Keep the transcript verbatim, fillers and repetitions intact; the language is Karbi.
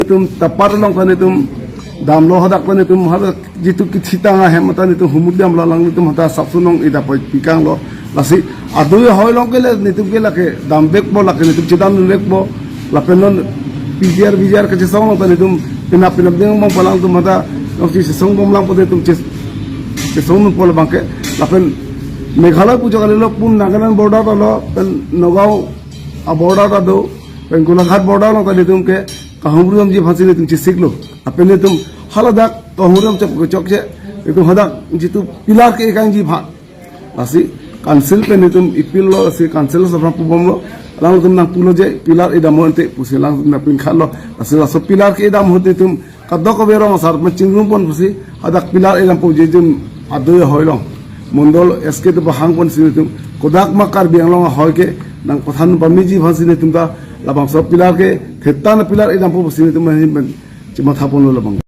Netum tapar along ta netum damlo, hadak ta netum hadak jitu kithitang ahem ta netum humut damlo, alanglitum hadak sapsu nong-ida poi pikanglo. Lasi adui ahoi along ke le netum ke lake dambekpo, lake netum chedam dambekpo. Lapen non P G R, V G R kachesong along ta netum penap penap ding mong palang tum hadak nong chesong bomlang po netum ches-, chesong nunpo labang ke. Lapen Meghalaya pu jok alilo pum Nagaland border ta lo, pen Nagaon a-border ta do, pen Golaghat border along ta netum ke kahumriamji aphansi netum chesiklo. Lapen netum haladak kahumriam chok chokche, netum hadak jitu pillar ke-e kangji aphan. Lasi council pen netum ipilo, lasi council asapran pubomlo, alangtum nangpulo je pillar edam ante pusi alangtum nangpinkhatlo. Lasi laso pillar ke-edam ahut netum kadokave rong asar pen chingrumpon pusi hadak pillar edampo je jun adui ahoi along. Mondol S K tu pahangponsi netum kodak ma Karbi Anglong ahoi ke nangpathan pamiji aphansi netum ta labangso pillar ke thetan pillar edampo pusi netum ahin pen chemathaponlo labang.